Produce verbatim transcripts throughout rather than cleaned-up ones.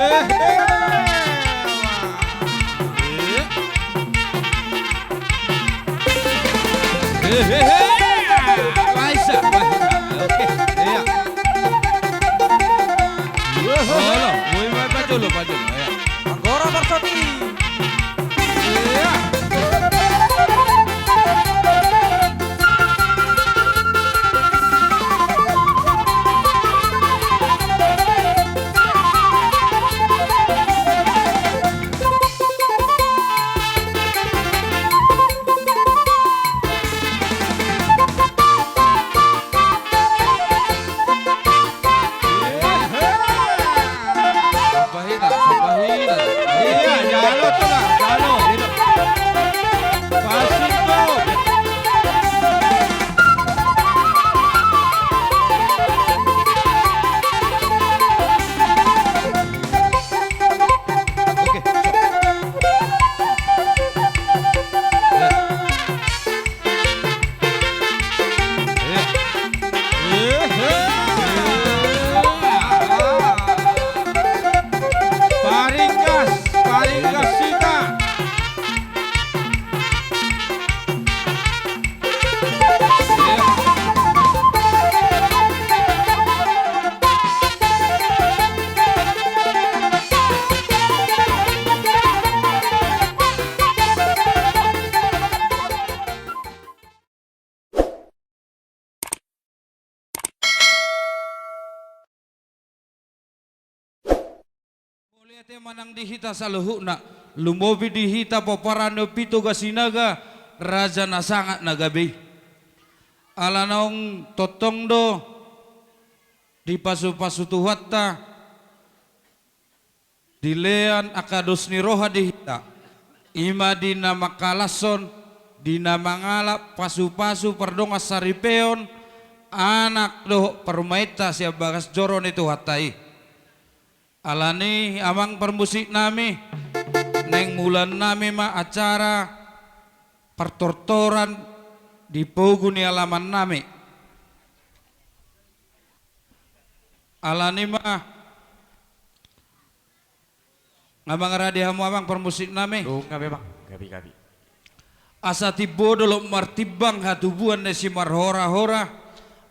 Hehehe. Hehehe. Laisa, laisa. Oke, iya. Olo, boi ma pajolo, pajolo, iya. Anggora Barsoti. Iya. Paringgas, paringgas hita. Mauliate ma nang di hita saluhutna, lumobi di hita pomparan ni Ompitoga Sinaga, raja na sangap na gabe i. Ala naung tongtong do dipasupasu Tuhanta, dilean angka dos ni roha di hita, i ma di na mangkalashon, di na mangalap pasupasu pardongan saripeon, anak dohot parumaenta sian bagas joro ni Tuhanta i. Alani amang parmusik nami, naeng mulaan nami ma acara partortoran di pogu ni alaman nami. Alani ma nga mangarade hamu amang parmusik nami. Dung gabe bang, gabe gabe. Asa timbo dolok martimbang hatubuan ni simarhorahora,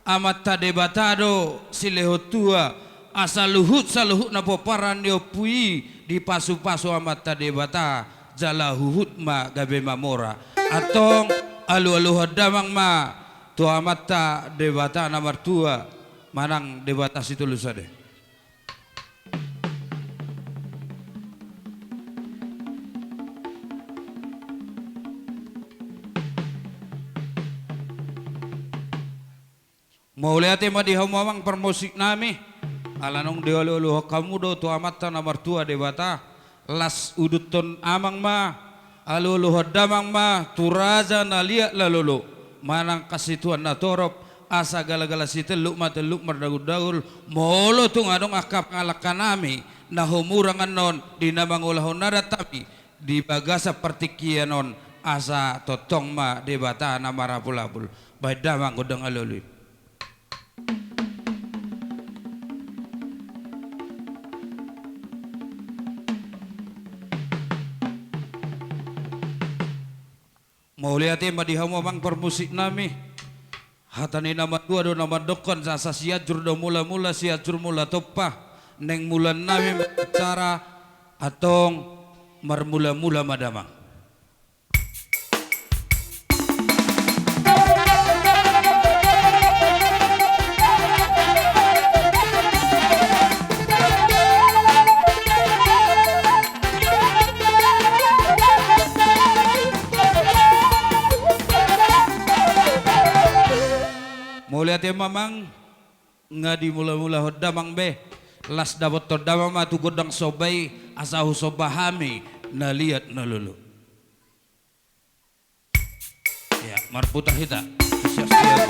Amanta Debata do silehon tua, asa luhut saluhutna pomparan ni ompu i dipasupasu Amanta Debata, jala huhut ma gabe mamora. Antong alualuhon damang ma tu Amanta Debata na martua manang Debata Sitolu Sada. Mauliate ma di hamu amang parmusik nami, ala naung dialualuhon hamu do tu Amanta na martua Debata, las uduthon amang ma, alualuhon damang ma tu raja na liat na lolo, manang hasituan na torop, asa galagala sitelluk ma telluk mardaguldaul, molo tung adong angka pangalangka nami na humurang annon di na mangulahon adat nami di bagasan partingkian on, asa tongtong ma Debata na marapulapul. Baen damang gondang alualu i. Mauliate ma di hamu amang parmusik nami. Hata ni na matua do na mandokkon, asa Sianjur do mulamula, Sianjur mula tompa. Naeng mulaan nami ma acara, antong marmulamula ma damang. Mauliate ma amang, nga dimulamulahon damang be, las dapothon damang ma tu gondang somba i, asa husomba hami na liat na lolo. Ya, marputar hita. Siap, siap.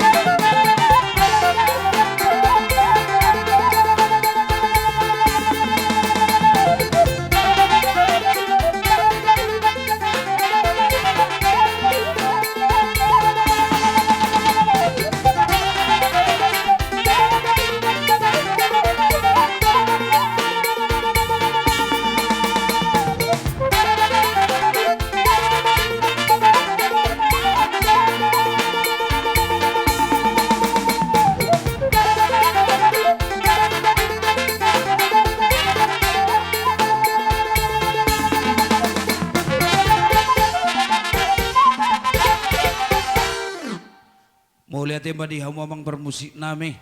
ma di hamu amang parmusik nami.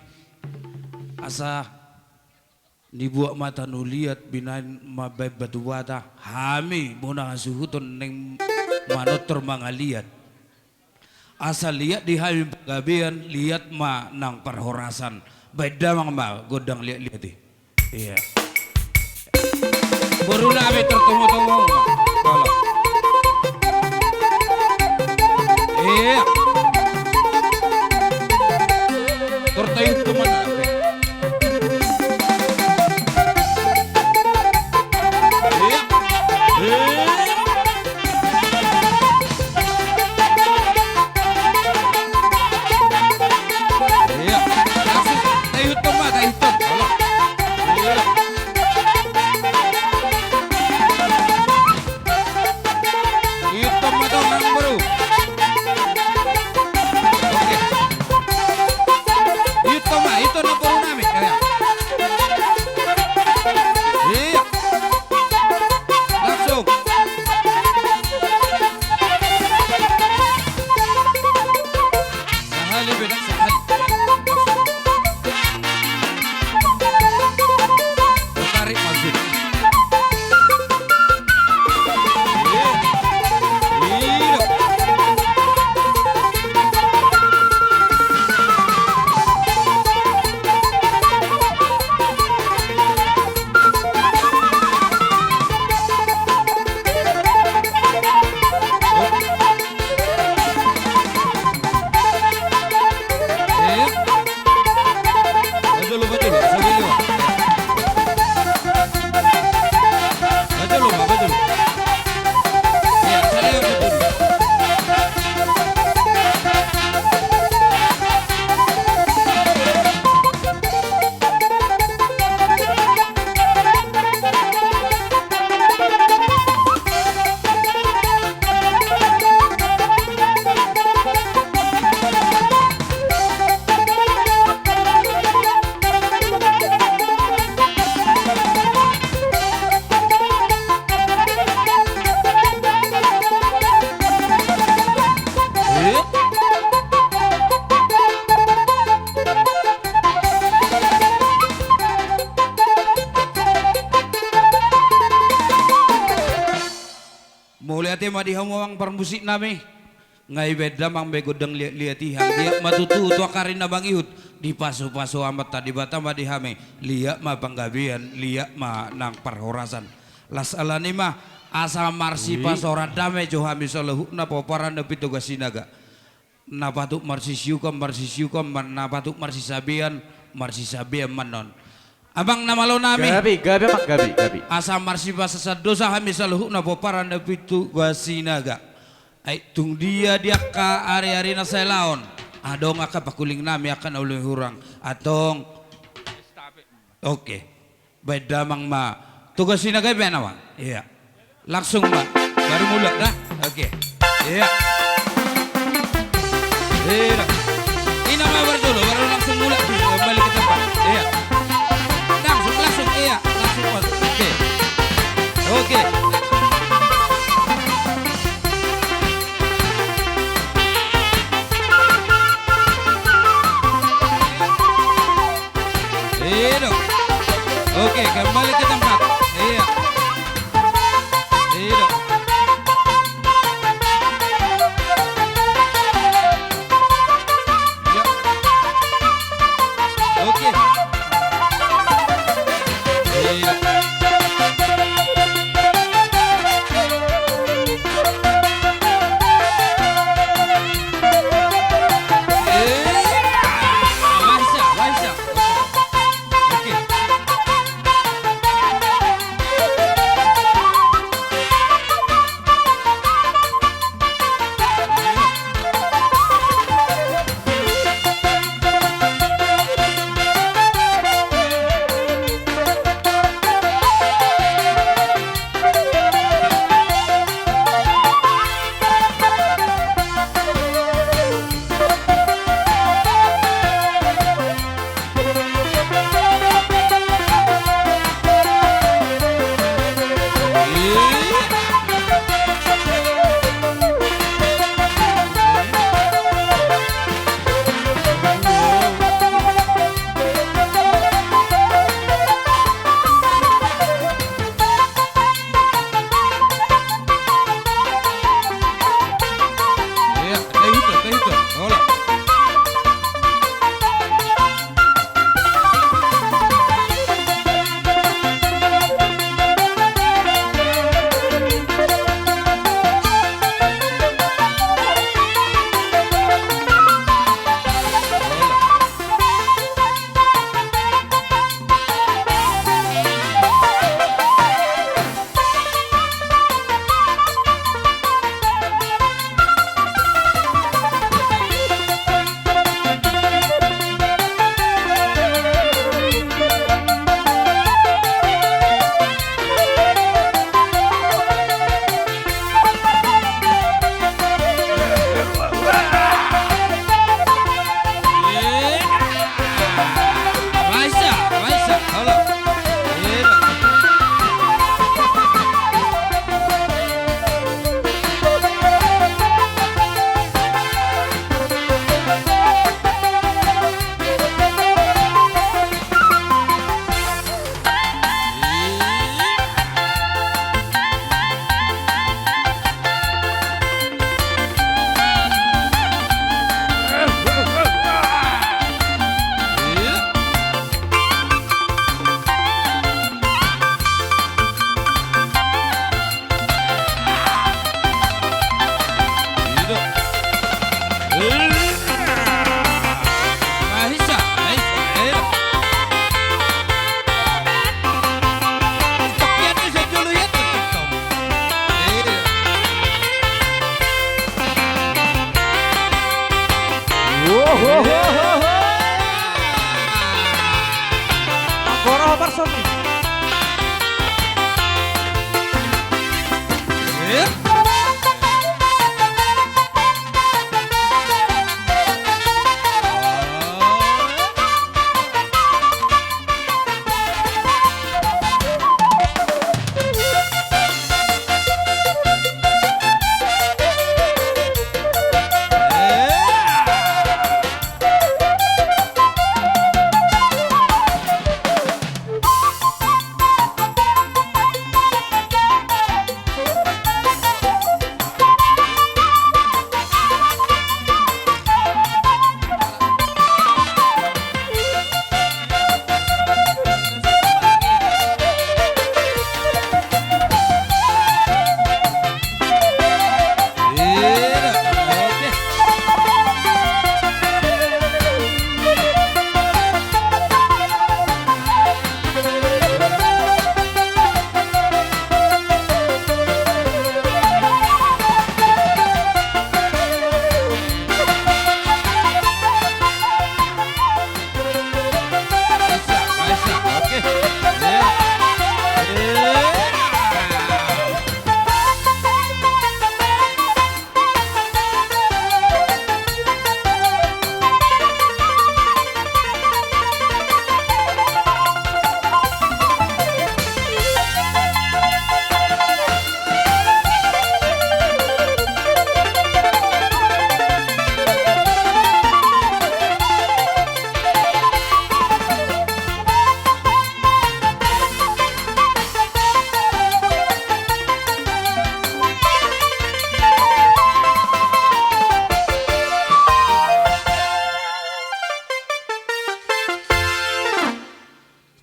Asa nibuat ma tano liat, binahen ma baen batu bata, hami bona hasuhuton naeng manortor mangaliat. Asa liat di hami panggabean, liat ma nang parhorasan. Baen damang ma gondang liat-liat i. Iya. Boru nami, tortomu-tomu ma. Tolong. Iya. Tortomu-tomu ma. Iya. Iya. Iya. Langsung, taihut ma, taihut. Halo. Iya. Ihut ma tong, nang boru. Oke. Ihut ma, ihut ma boru nami. Iya. Iya. Langsung. Sahali beda, sahali. Tarik masuk. Iya. Iya. Mauliate ma di hamu amang parmusik nami. Nga i baen damang ma gondang liat-liat i, anggiat ma tutu tu angka ari na mangihut, dipasupasu Amanta Debata ma di hami, liat ma panggabean, liat ma nang parhorasan. Las alani ma, asa marsipasaoran dame jo hami saluhutna pomparan na Pitoga Sinaga. Na patut marsisiukan, marsisiukan, mar-, na patut marsisabean, marsisabean ma annon. Amang na malo nami. Gabe, gabe, amang, gabe, gabe. Asa marsipasaoran dosa hami saluhutna pomparan na Pitoga Sinaga. Ai tung dia di angka ari-ari na saleleng on, adong angka pangkuling nami, angka na uli hurang. Antong. Oke. Baen damang ma. Toga Sinaga i baen damang. Iya. Langsung ma. Baru mulak dah. Oke. Iya. Iya. Ini ma baru dulu, baru langsung mulak, kembali ke tempat. Iya. Langsung, langsung, iya. Langsung, oke. Oke. Iya dong. Oke, kembali ke tempat. Iya. Iya dong. Iya. Oke. Iya. Iya. Bisa, bisa. Parsopi.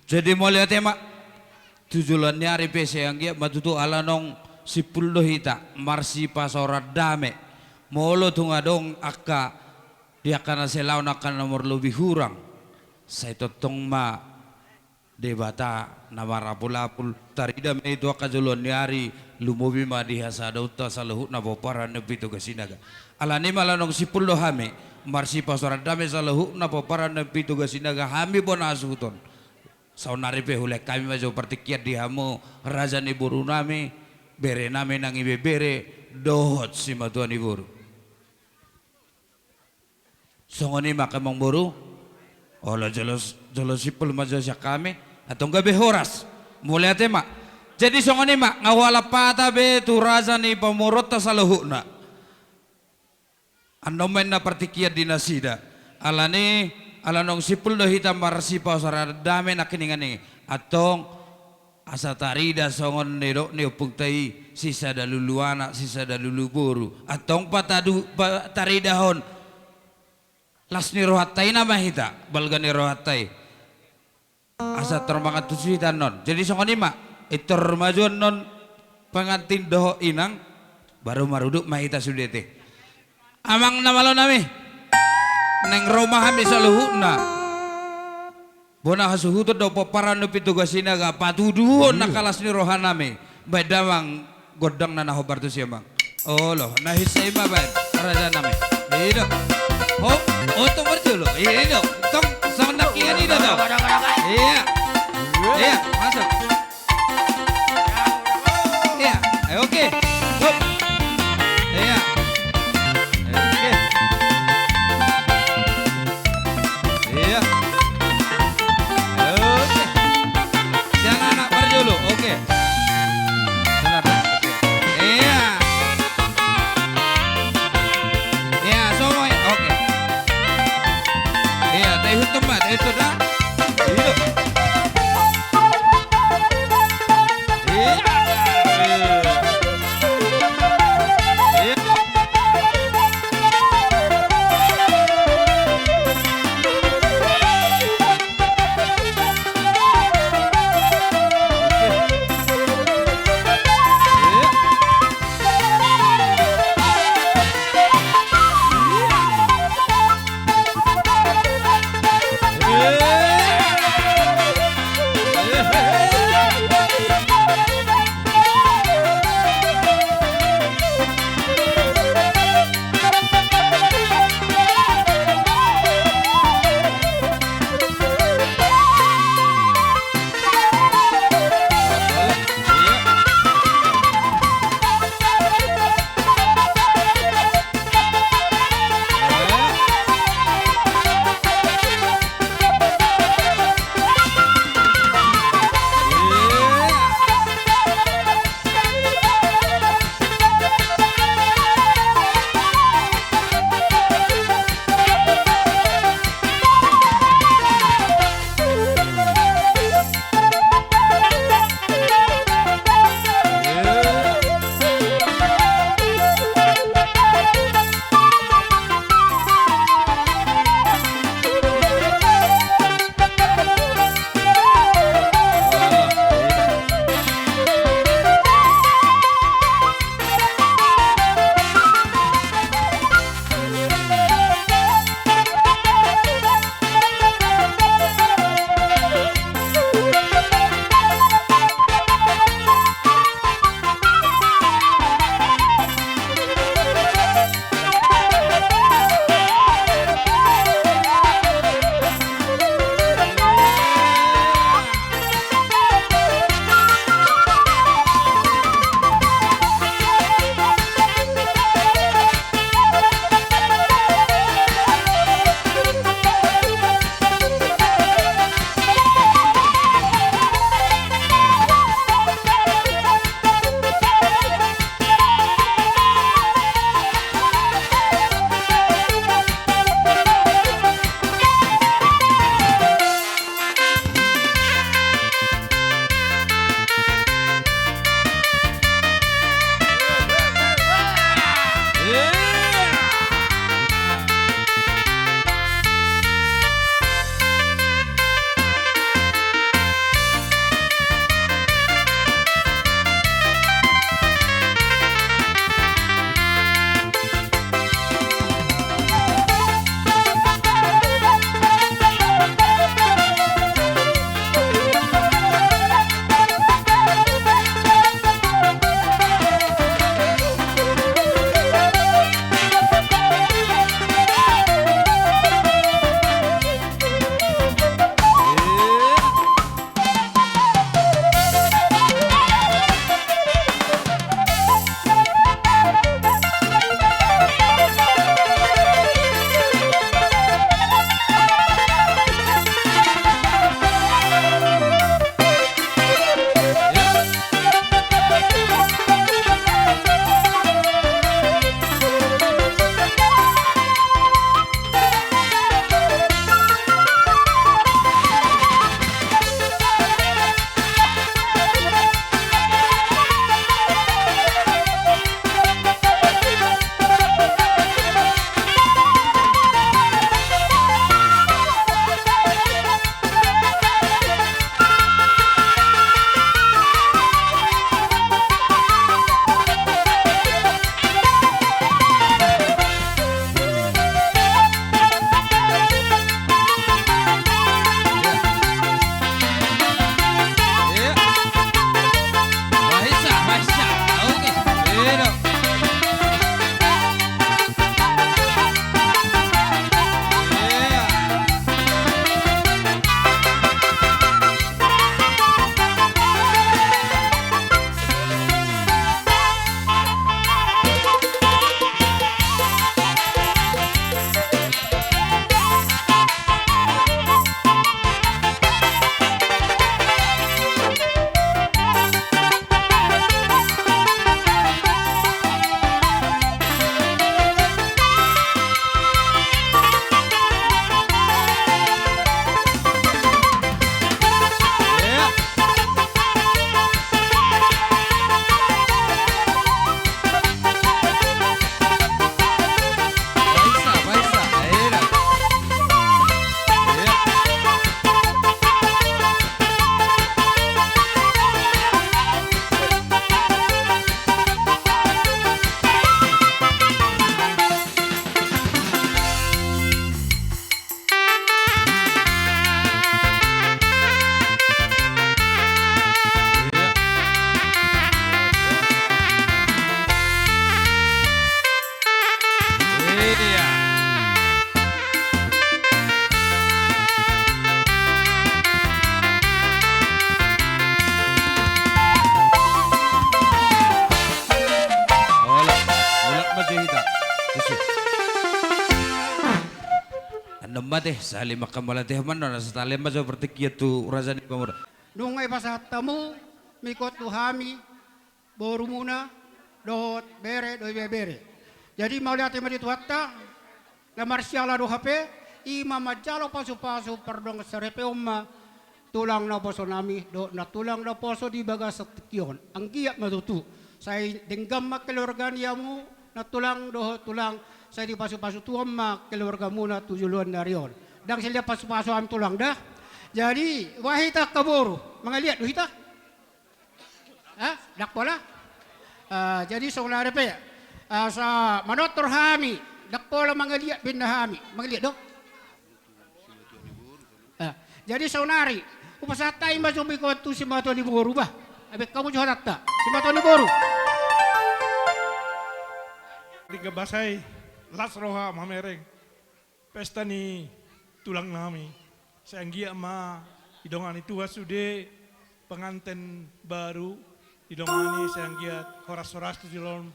Jadi mauliate ma. Tu joloan ni ari pe sai anggiat ma tutu ala naung simpul do hita marsipasaoran dame. Molo tung adong angka di angka na sai laon, angka na marlobi hurang, sai tongtong ma Debata na marapulapul, tarida ma i tu angka joloan ni ari, lumobi ma di hasadaonta saluhutna pomparan ni Ompu Toga Sinaga. Alani i ma ala naung simpul do hami marsipasaoran dame saluhutna pomparan ni Ompu Toga Sinaga, hami bona hasuhuton. Saonnari pe hulean hami ma jo partingkian di hamu, raja ni borunami, berenami nang ibebere dohot simatua ni boru. Songon i ma angka amangboru. Olo, jolo, jolo simpul ma jo sian hami. Antong gabe horas. Mauliate ma. Jadi songon i ma, nga hualap hata be tu raja ni pamoruonta saluhutna. Annon ma inna partingkian di nasida. Alani, ala naung simpul do hita marsipasaoran dame nangkiningan i. Antong, asa tarida songon nidok ni ompungta i, sisada lulu anak, sisada lulu boru. Antong patadu, pa, taridahon las ni rohanta i nama hita, balga ni rohanta i. Asa tor mangantusi hita annon. Jadi songon i ma, intor ma jo annon pengantin dohot inang, baru marudut ma hita sude te. Amang na malo nami. Naeng ro ma hami saluhutna. Bona hasuhuton dohot pomparan ni Ompu Toga Sinaga, patuduhon angka las ni rohanami. Baen damang gondangna na hombar tusi, amang. Olo, na hinsa i ma baen, rajanami. I do. Ho, oto marjolo. I do. Tong, songon nangkiningan i do, tong. Iya. Iya, masuk. Iya, eh, oke. Hup. Iya. Eh, oke. Iya. Eh, oke. Sian anak parjolo, oke. Benar, oke. Iya. Iya, songon i, oke. Iya, taihut ma, taihut ma. Iya. Ate, sahali manghamauliate ma annon, asa tahalehon ma jo partingkian tu raja ni pamoruon. Nunga dipasahat hamu ma ingkon tu hami, borumuna, dohot bere, dohot ibebere. Jadi mauliate ma di Tuhanta, na marsiala do hape, i ma manjalo pasupasu pardongan saripeon ma tulang naposo nami, dohot nantulang naposo di bagasan tingki on. Anggiat ma tutu. Sai denggan ma keluarga ni hamu nantulang dohot tulang, sai dipasupasu Tuhan ma keluargamuna tu joloan ni ari on. Ndang sai liat pasupasu hami tulang da. Jadi, boha hita angka boru, mangaliat do hita? Ha? Ndang pola? Ah, jadi songon i pe. Asa manortor hami, ndang pola mangaliat be ninna hami. Mangaliat do? Ah, jadi saonari, hupasahat hami ma jo ma ingkon tu simatua ni boru bah. Baen hamu jo hatanta, simatua ni boru. Di gabasai, las roha mamereng. Pesta ni tulang nami. Sai anggiat ma didongani Tuhan sude penganten baru, didongani sai anggiat horas-horas tu joloan,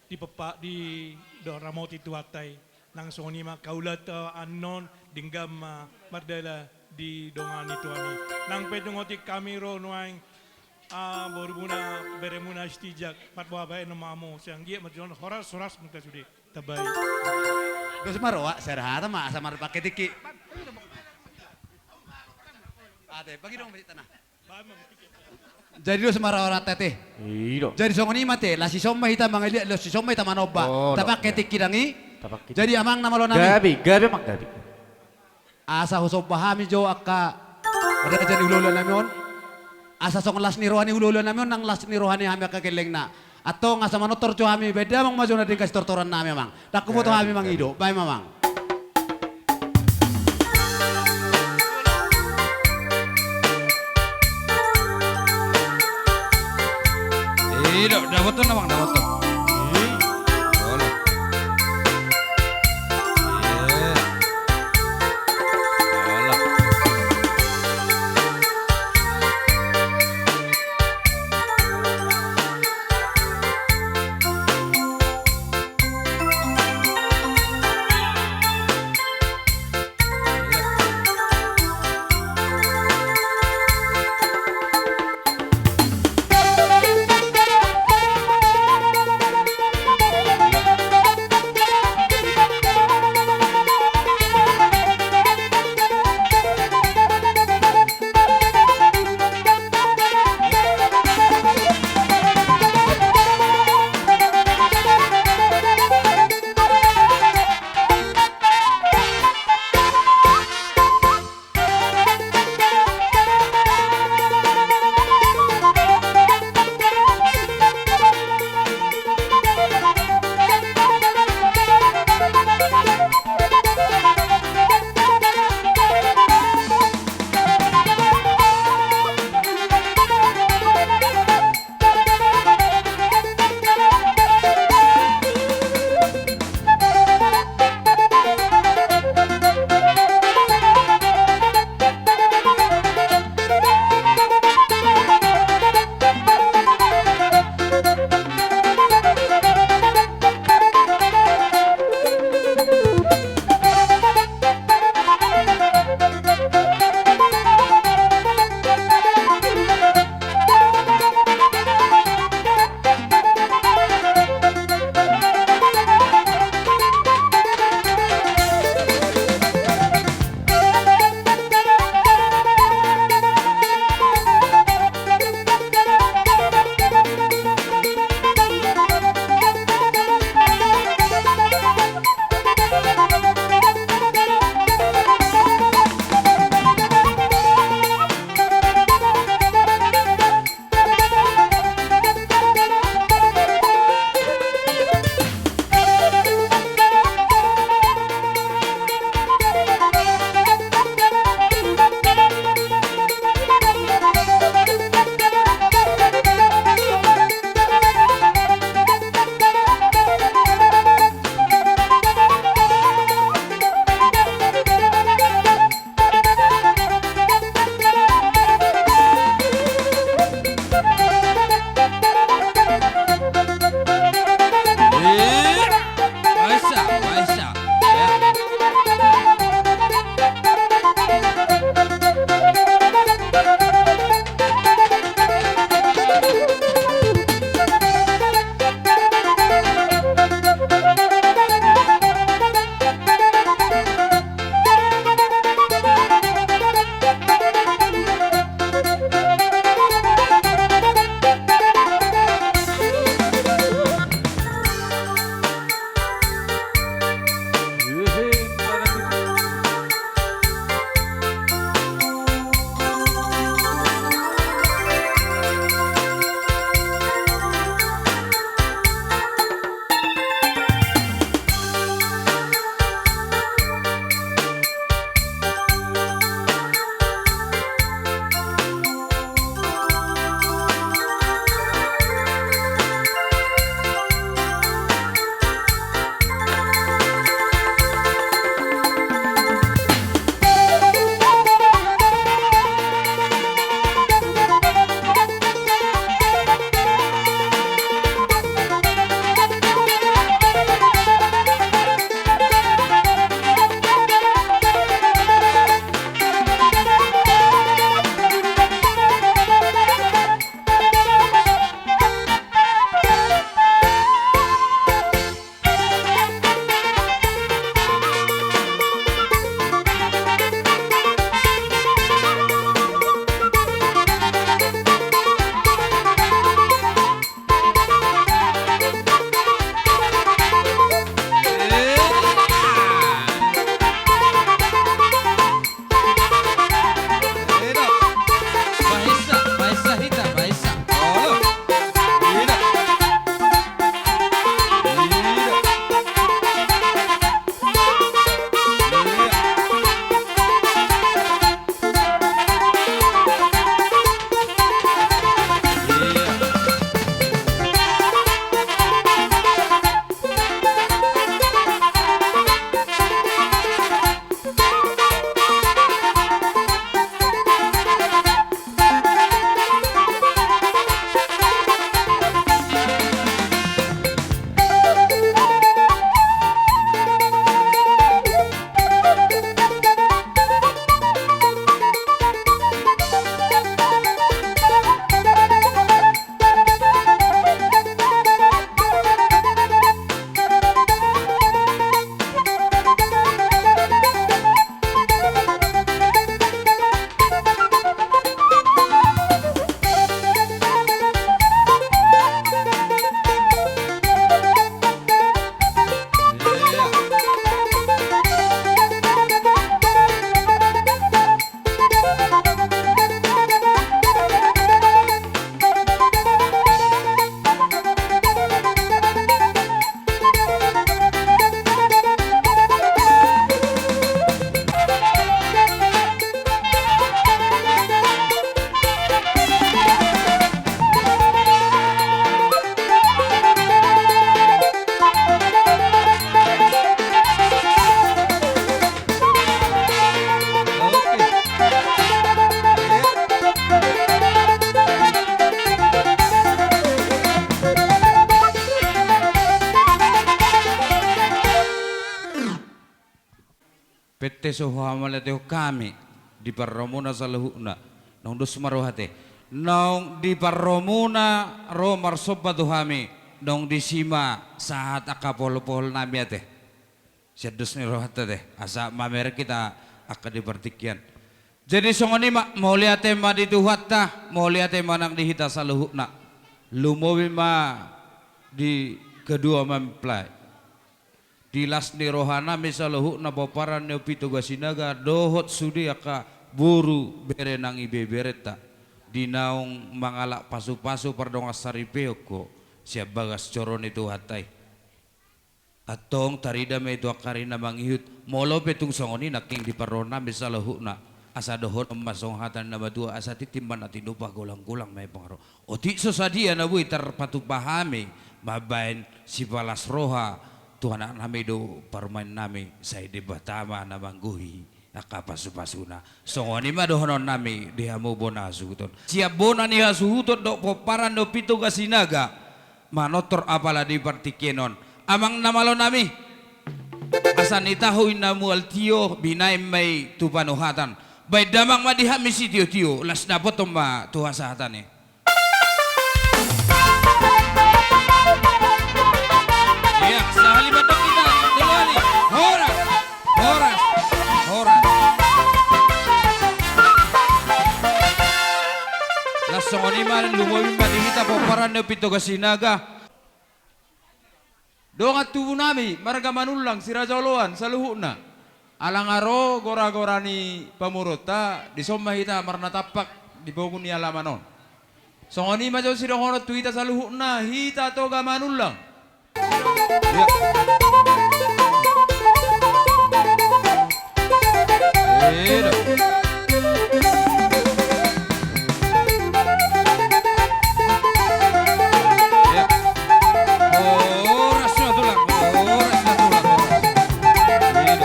dipepa-, di, diramoti Tuhanta i. Nang songon i ma angka ulaonta annon, denggan ma mardalan didongani Tuhan i. Nang pe dung otik hami ro nuaeng, ah, borumuna, beremuna Sitinjak, marboa baen ma hamu, sai anggiat ma tu joloan horas-horas ma hita sude. Tabai. Dos ma roha, sai rohanta ma, asa marpangke tingki. Ate, bagi dong, bagi tanah. Jadi dos ma roha, ate. I do. Jadi songon i ma ate, las dison ma hita mangaliat, las dison ma hita manomba. Oh, tapangke tingki nang i. Tapangke. Jadi amang na malo nami. Gabe, gabe amang, gabe. Asa husomba hami jo angka raja ni hulahula nami on. Asa songon las ni roha ni hulahula nami on, nang las ni roha ni hami angka gellengna. Antong asa manortor jo hami, baen damang ma jo na denggan sitortoran nami amang. Ndang huboto hami amang, i do, baen ma amang. I do, dapoton amang, dapoton. I. Olo. Iya. Olo. so huhamauliatehon hami di parromuna saluhutna. Naung dos ma roha, ate. Naung di parromuna ro marsomba tu hami, naung disi ma sahat angka pohol-pohol nami, ate. Sian dos ni rohanta, ate, asa mamereng hita angka di partingkian. Jadi songon i ma, mauliate ma di Tuhanta, mauliate ma nang di hita saluhutna. Lumobi ma di kedua mempelai. Di las ni roha nami saluhutna pomparan ni Ompu Toga Sinaga dohot sude angka boru bere nang ibeberenta, di naung mangalap pasu-pasu pardongan saripeon ho sian bagas joro ni Tuhanta i. Antong tarida ma i tu angka ari na mangihut, molo pe tung songon i nangkin di parroha nami saluhutna, asa dohonon ma songon hata ni na matua, asa tintin ma na tinompa, golang-golang ma i pangarahutna. Otik so sadia na boi tarpatupa hami mambahen sipalas roha tu anak nami dohot parumaen nami, sai Debata ma na manggohi angka pasu-pasuna. Songon i ma dohonon nami di hamu bona hasuhuton. Sian bona ni hasuhuton dohot pomparan ni Ompu Toga Sinaga, manortor apala di partingkian on. Amang na malo nami, asa nitahu i na mual tio, binahen ma i tu panuhatan. Bahen damang ma di hami sitio-tio, laos dapothon ma tu hasahatan i. Iya, sahali mandok hita, tolu hali. Horas, horas, horas. Laos songon i ma, lumobi ma di hita pomparan ni Ompu Toga Sinaga. Dongan tubu nami marga Manullang, si Raja Oloan saluhutna. Ala nga ro gora-gora ni pamoruonta, dison ma hita marnatampak di pogu ni alaman on. Songon i ma jo sidohonon tu hita saluhutna, hita Toga Manullang. Iya. Iya. Horas ma tulang, horas ma tulang, horas. Iya.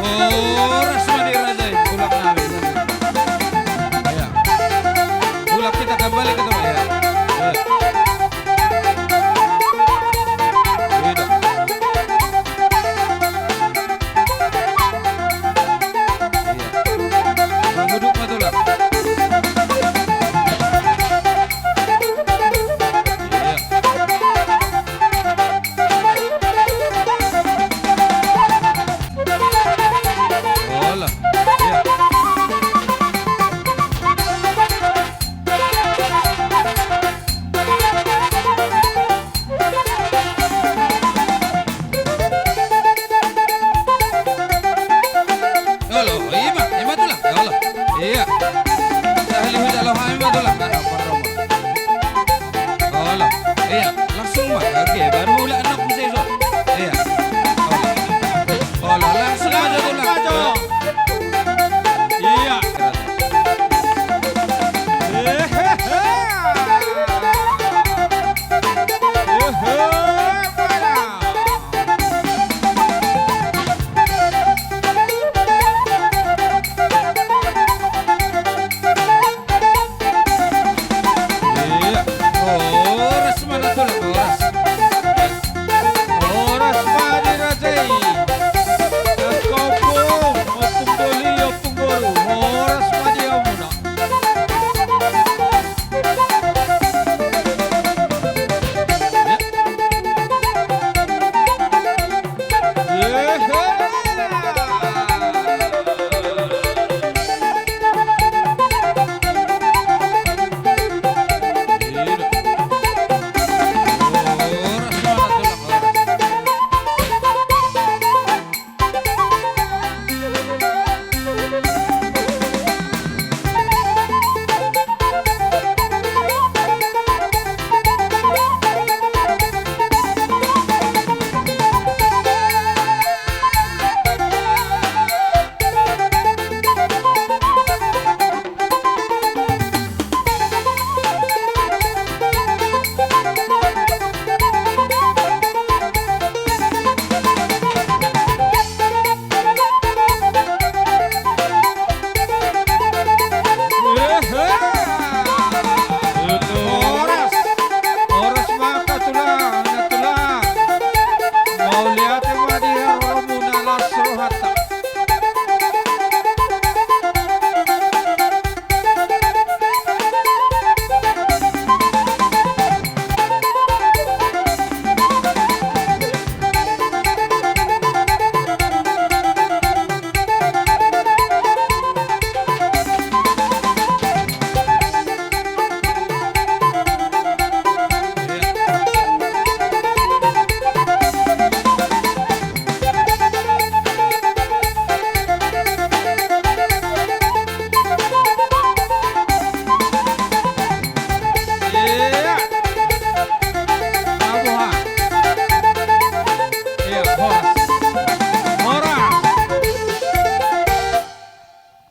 Horas ma di raja i, tulang nami. Iya. Tulang, kita kembali ke tempat, ya. Iya. Iya. Iya. Duduk ma tulang. Iya. Olo. Iya. Olo, ima, ima tulang. Olo. Iya. Sahali huja lo hami ma tulang. Olo, olo. Olo. Iya, langsung ma. Oke, baru mulai enak bisa iso. Iya. Olo. Olo, langsung ma jo tulang. Iya.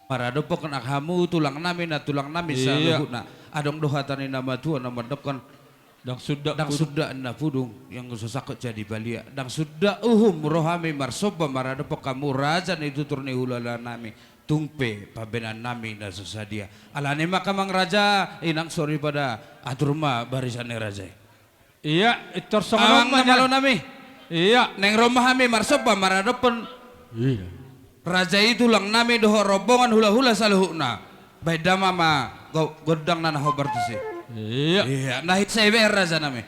Maradophon nang hamu tulang nami, nantulang nami, iya, saluhutna. Adong do hata ni na matua na mandokhon: Ndang suda, ndang pudung, suda na pudung, yang so sangkot jadi balian. Ndang suda uhum rohami marsomba maradophon hamu raja ni tutur ni hulahula nami. Tung pe pambahenan nami na so sadia. Alani i ma, amang raja, inang, soripada atur ma barisan ni raja i. Iya, pintor songon on ma, amang na malo nami. Iya. Naeng ro ma hami marsomba maradophon, iya, raja i, tulang nami dohot rombongan, hulahula saluhutna. Bahen damang ma go-, gondang na hombar tusi. Iya. Iya, na hita sai bahen, raja nami.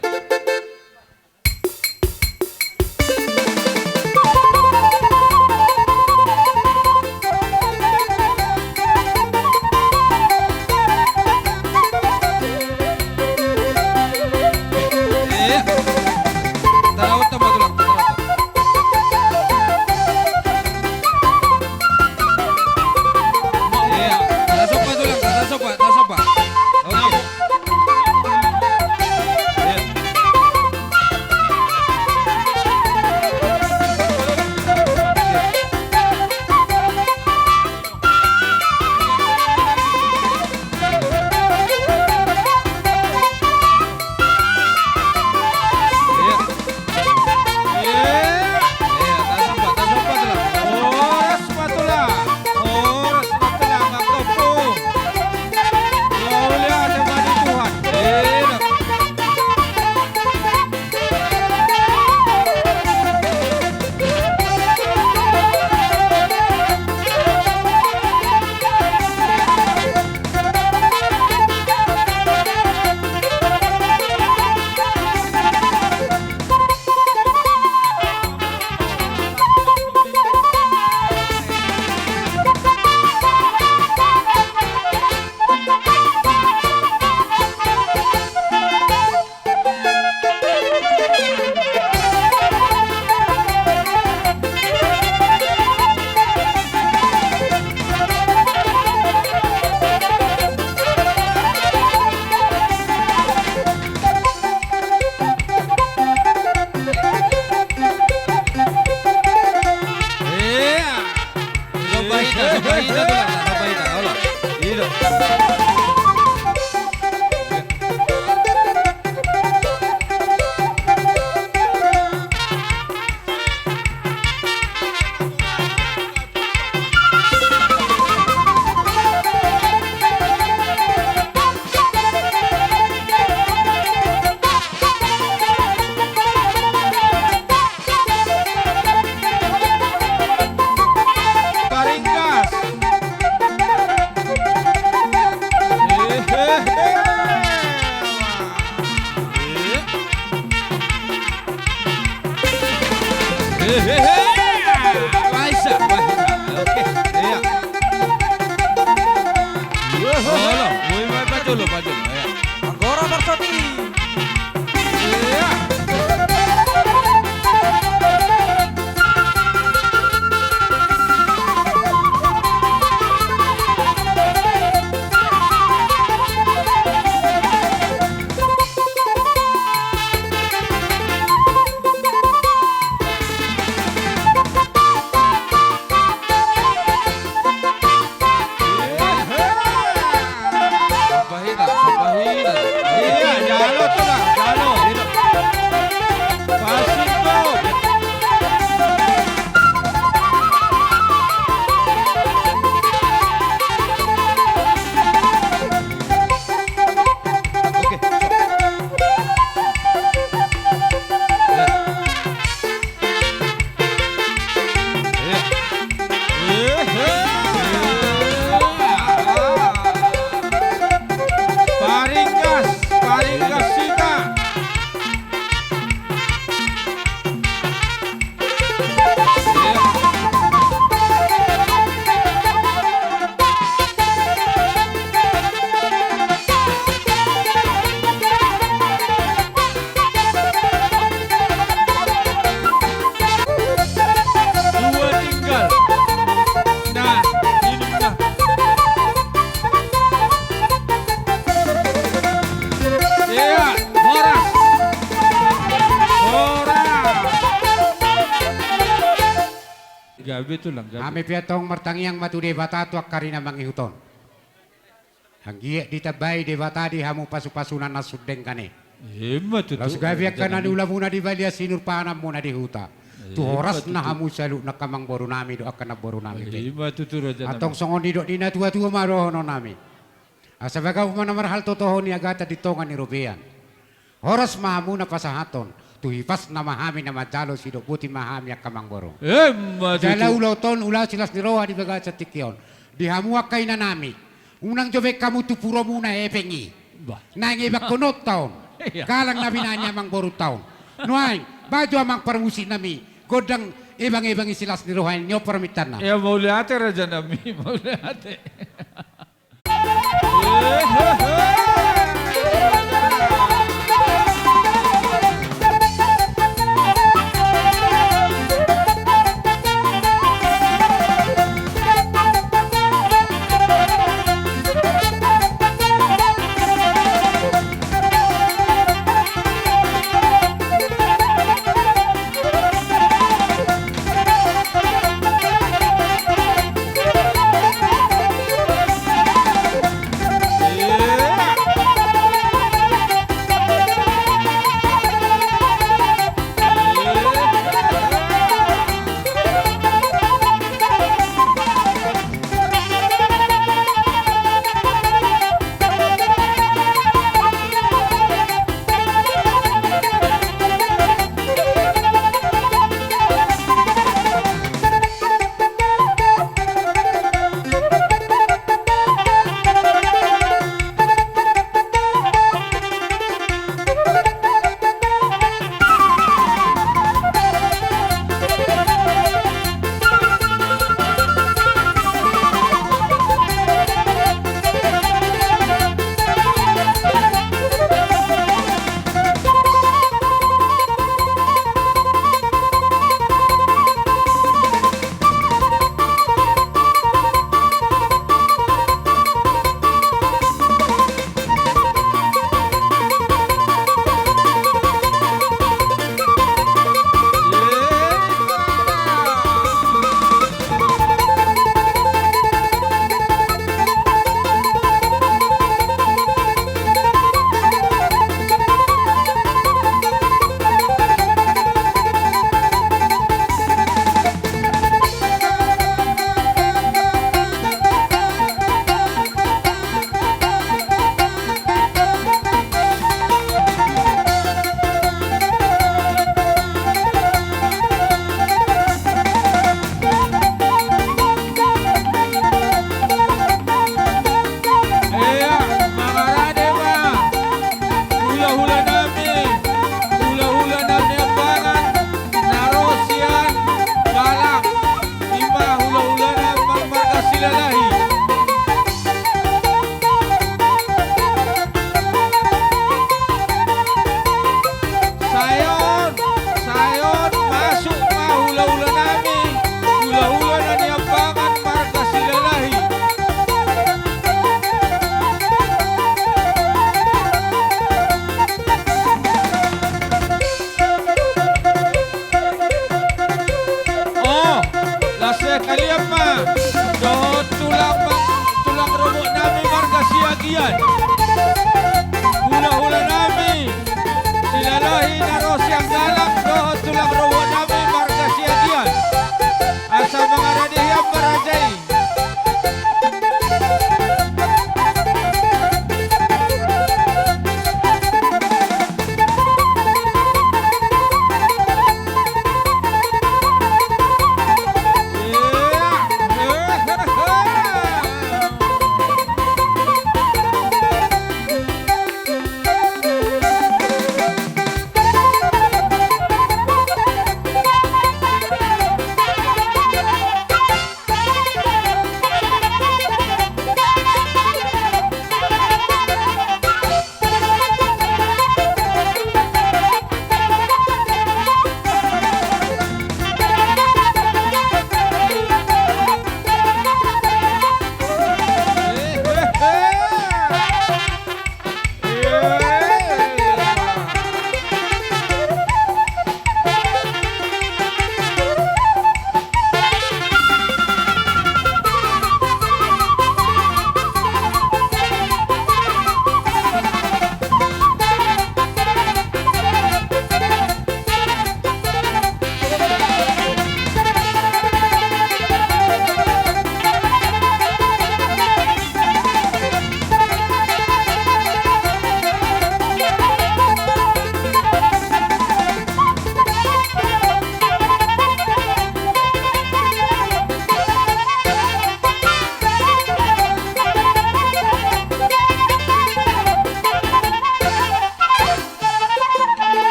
Iya. Coba hita, coba hita, coba hita, olo. Iya. Karinggas. Hehehe. Hehehe. Baisa, baisa. Oke, iya. Olo, mui ma pajolo, pajolo, iya. Anggora Marsudi. Iya. Betul, Langga. Hami pe antong martangiang ma tu Debata tu angka ari na mangihut on. Anggiat ditambai Debata di hamu pasupasuna na sun denggan i. Ima tutu. Laos gabe angka na niulamuna di balian, sinur pangananmuna di huta. Tu horasna hamu saluhutna angka amangboru nami dohot angka namboru nami pe. Ima tutu, raja nami. Antong songon nidok ni natuatua ma dohonon nami. Asa bagak ma na marhalto toho ni agatan di tonga ni robean. Horas ma hamu na pasahathon, tu hipasna ma hami na manjalo, sidok boti ma hami angka amangboru. Ima tutu. Jala ulaon on ulaon silas ni roha di bagasan tingki on. Di hamu angka inanami, unang jo baen hamu tu puromuna hepeng i. Bah. Naeng ebangkononta on. Iya. Galang na binahen ni amangborunta on. Nuaeng, baen jo amang parmusik nami gondang ebang-ebang i silas ni roha i, on parmintaan nami. Ia, mauliate raja nami, mauliate. Ia, mangarade ma hulahula nami, hulahula na niambangan, na ro sian Galang, ima hulahula na marga Silalahi. Sae on, sae on, masuk ma hulahula nami, hulahula na niambangan marga Silalahi. Oh, laos sekalian ma dohot tulang, tulang rorobot nami marga Siagian. Hulahula nami Silalahi na ro sian Galang dohot tulang rorobot nami marga Siagian. Asa mangarade hian ma raja i.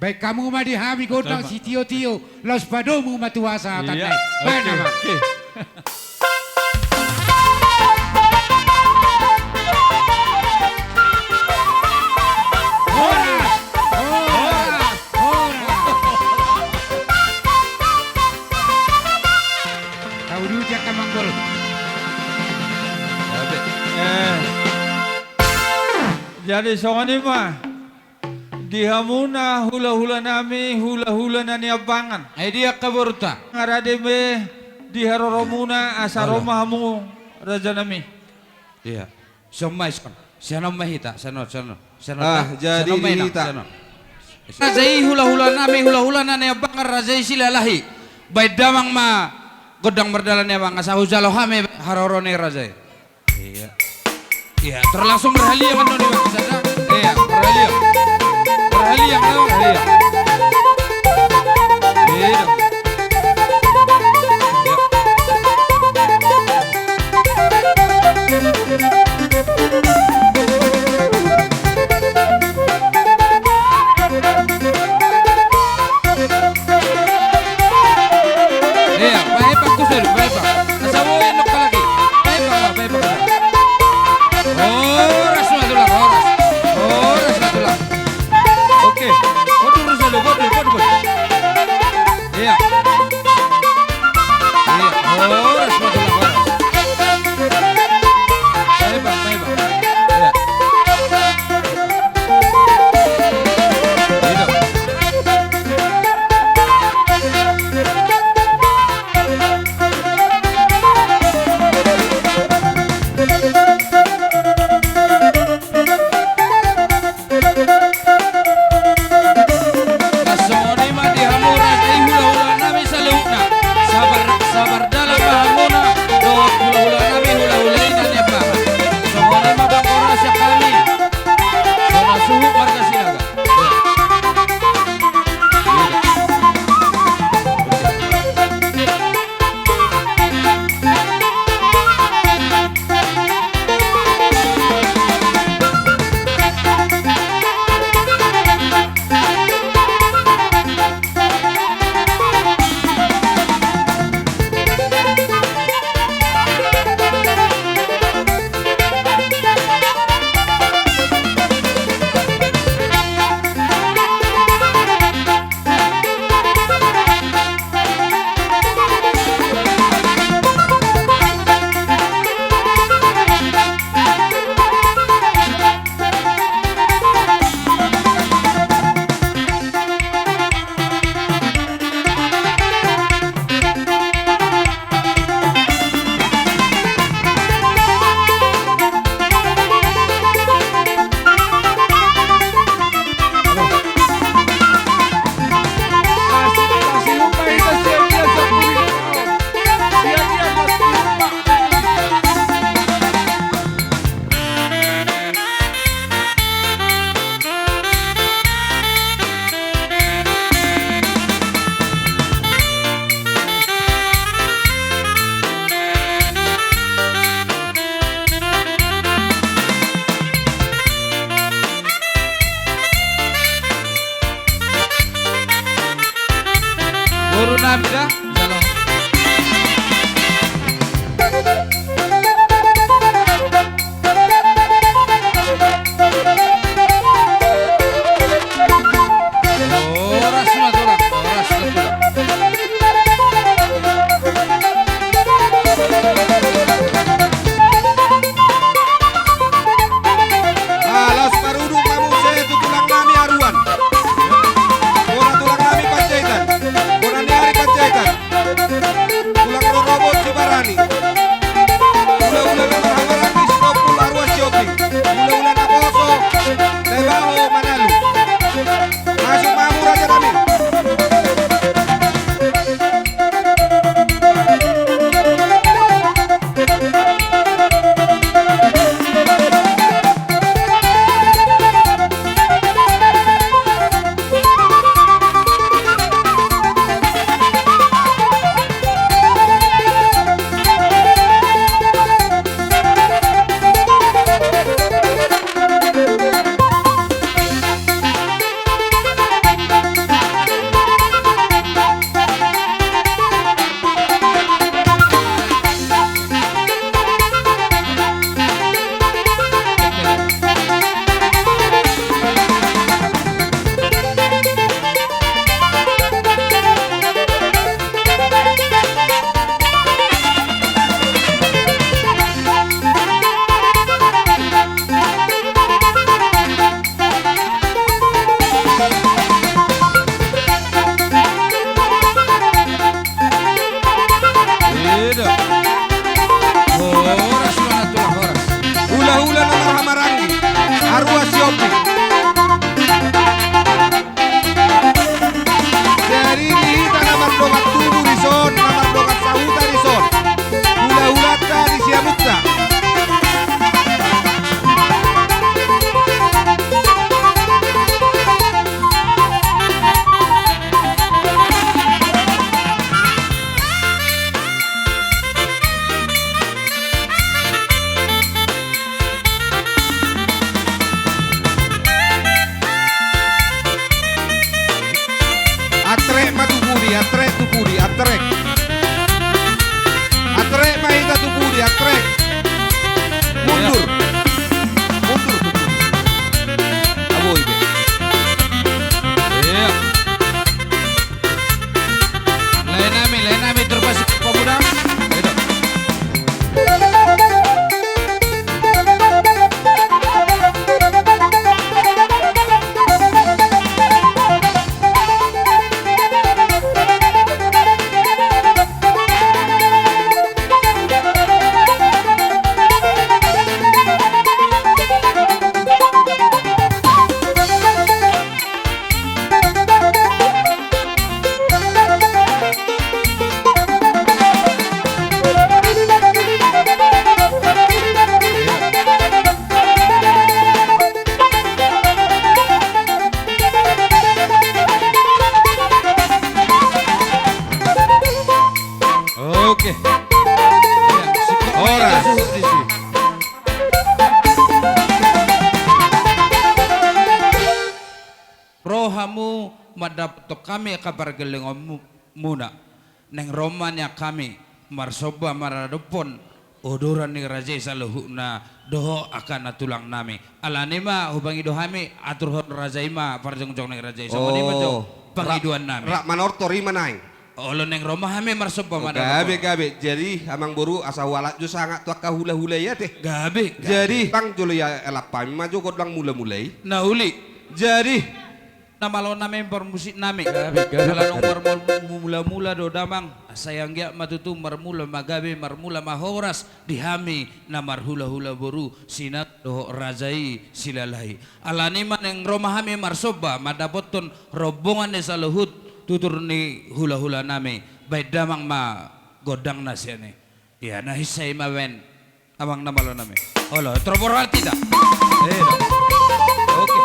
Baen hamu ma di hami gondang sitio-tio, laos padomu ma tu hasahatan nai. Baen ma. Oke. Horas! Horas! Horas! Tau duti angka manggol. Jadi songon i ma. Di hamuna hulahula nami, hulahula na niambangan. Ai dia angka borunta? Nga rade be di haroromuna asa ro ma hamu raja nami. Ia. Sian on ma hita, sian on, sian on. Ah, jadi di hita. Raja i hulahula nami, hulahula na niambangan, raja i Silalahi. Baen damang ma gondang mardalan i amang, asa hujalo hami haroro ni raja i. Ia. Ia, tor langsung berhaliang kan noni bangsa da. Ia, berhaliang. Berhaliang, berhaliang. Ia. Ia, pahepak tu son, pahepak. Asa boi nongka lagi. Pahepak ma, pahepak ma. Horas ma tulang, horas. Horas ma tulang. Oke. Mundur dulu, mundur, mundur, mundur. Ia. Ia, horas ma tulang, horas. Pahepak, pahepak. Ia. Songon i ma di hamu raja i hulahula nami saluhutna. Sabar, sabar dalan ma hamuna dohot hulahula nami, hulahula i na niambangan. Songon i ma bangkora sian hami. Bona suhut marga Sinaga. Boru nami da. Horas ma tulang, horas ma tulang. Ah, laos marudut ma muse tu tulang nami Aruan. Bona tulang nami Panjaitan. Bona ni ari Panjaitan. hamu mandapothon hami angka pargellengonmuna. Naeng ro ma nian hami marsomba maradophon odoran ni raja i saluhutna dohot angka na tulang nami. Alani ma hupangido hami, aturhon raja i ma parjongjong ni raja i. Songon i ma jo pangidoan nami. Rap manortor i ma naeng. Olo, naeng ro ma hami marsomba maradophon. Gabe, gabe. Jadi amang boru, asa hualap jo sangap tu angka hulahula i ate. Gabe, gabe. Jadi pang jolo ia alap hami ma jo gondang mulamula i. Na uli. Jadi na malo nami, parmusik nami. Gabe, gabe. Ala naung marmulamula do damang, sai anggiat ma tutu marmula ma gabe, marmula ma horas di hami na marhulahula boru Sinaga dohot raja i Silalahi. Alani ma naeng ro ma hami marsomba mandapothon rombongan ni saluhut tutur ni hulahula nami. Baen damang ma gondangna sian i. Ia, na hinsa i ma baen amang na malo nami. Olo, tropor hati da. Ia. Oke.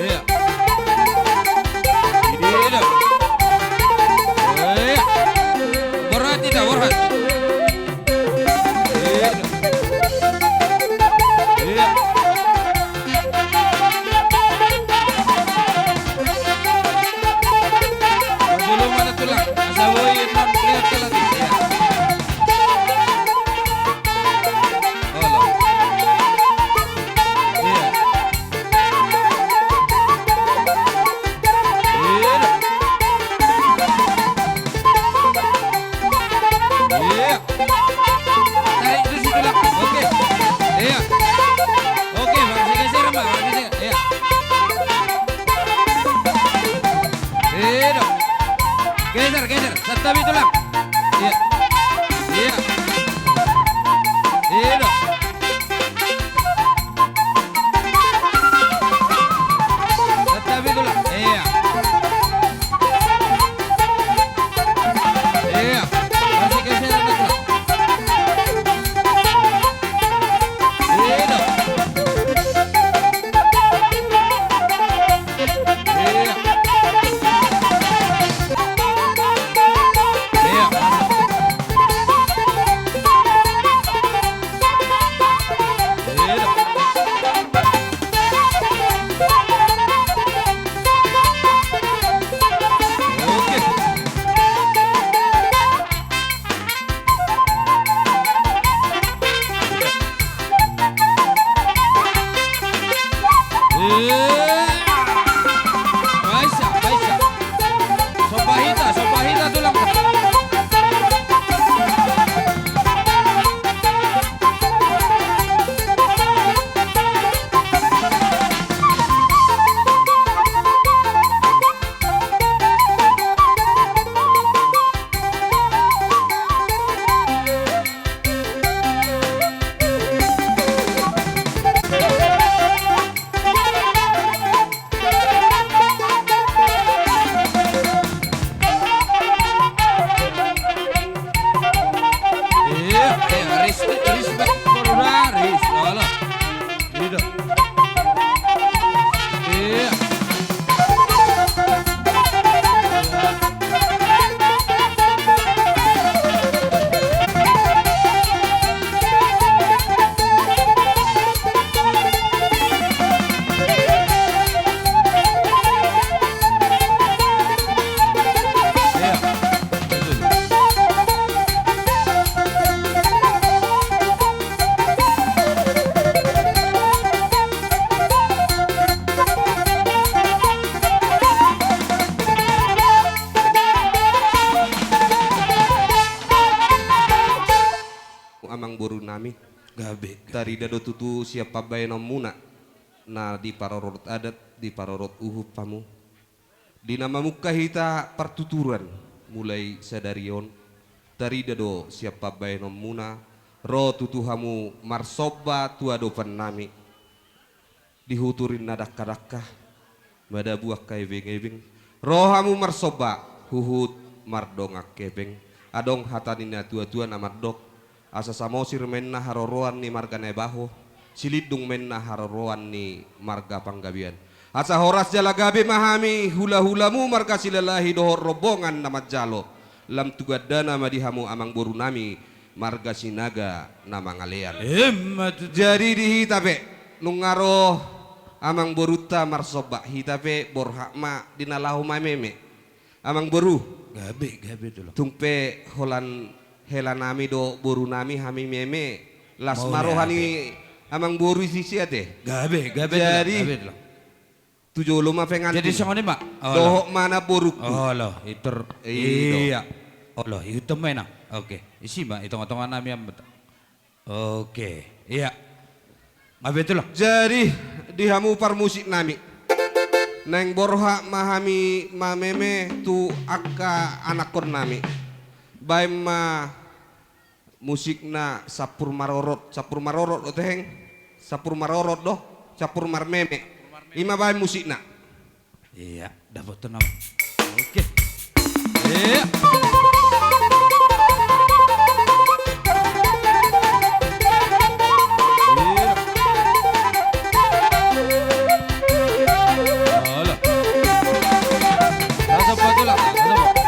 Ia. Ia. Ia. Borhat i da, borhat. Ia. Ia. Parjolo ma na tulang, asa boi non lihat ke lagi. Ia. Olo. Ia. Ia. Ia. Tarik tu si tulang. Oke. Ia. Oke, baru si geser, Mbak. Baru si geser. Ia. Ia, dong. Geser, geser. Santabi tulang. Ia. Ia. Ia, dong. Santabi tulang. Ia. Ia. Masih geser, geser. Ia, dong. Ia. Ia. Ia. Oke. Ia. Baisa, baisa. Somba hita, somba hita tulang. Ia, ia, respect, respect for Baris. Alah. Gitu. Ia. Amangboru nami. Gabe, gabe. Tarida do tutu sian pambahenonmuna na diparorot adat, diparorot uhum hamu. Di na mamungka hita partuturan mulai sadari on, tarida do sian pambahenonmuna, ro tutu hamu marsomba tu adopan nami. Di huturin na dangka-dangka, madabu angka ebeng-ebeng, ro hamu marsomba, huhut mardongan hepeng. Adong hata ni na tua-tua na mandok, asa Samosir ma inna haroroan ni marga Naibaho, Silindung ma inna haroroan ni marga Panggabean. Asa horas jala gabe ma hami hula-hulamu marga Silalahi dohot rombongan na manjalo. Lam tu gandana ma di hamu amangboru nami marga Sinaga na mangalean. Emma tutu. Jadi di hita pe, nunga ro Amangborunta marsomba, hita pe borhat ma di na laho mameme. Amangboru. Gabe, gabe, Tulang. Tung pe holan helanami do borunami hami meme. Las ma roha ni amangboru i sisi ate. Gabe, gabe, Tulang. Jadi, gabe, Tulang. Tu jolo ma pengantin. Jadi songon i ma. Olo. Dohot ma namborungku. Olo, itor. Iya. Olo, ihuthon ma i nang. Oke. Isi ma, i tonga-tonga nami am. Oke. Iya. Gabe, Tulang. Jadi, di hamu parmusik nami. Naeng borhat ma hami mameme tu angka anakkon nami. Baen ma musikna sampur marorot, sampur marorot do teheng, sampur marorot do, sampur marmeme. I ma baen musikna. Iya, dapothon nama. Oke. Iya. Iya. Alah. Rasa apa tu lah? Rasa apa?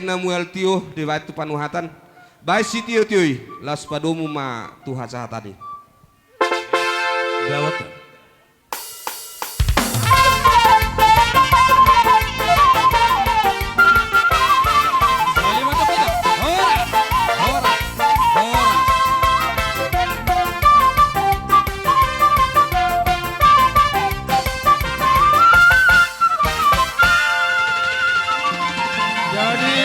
na mual tio dibaen tu panuhatan. Baen sitiotio i, laos padomu ma tu hasahatan i. Dawat. Jadi,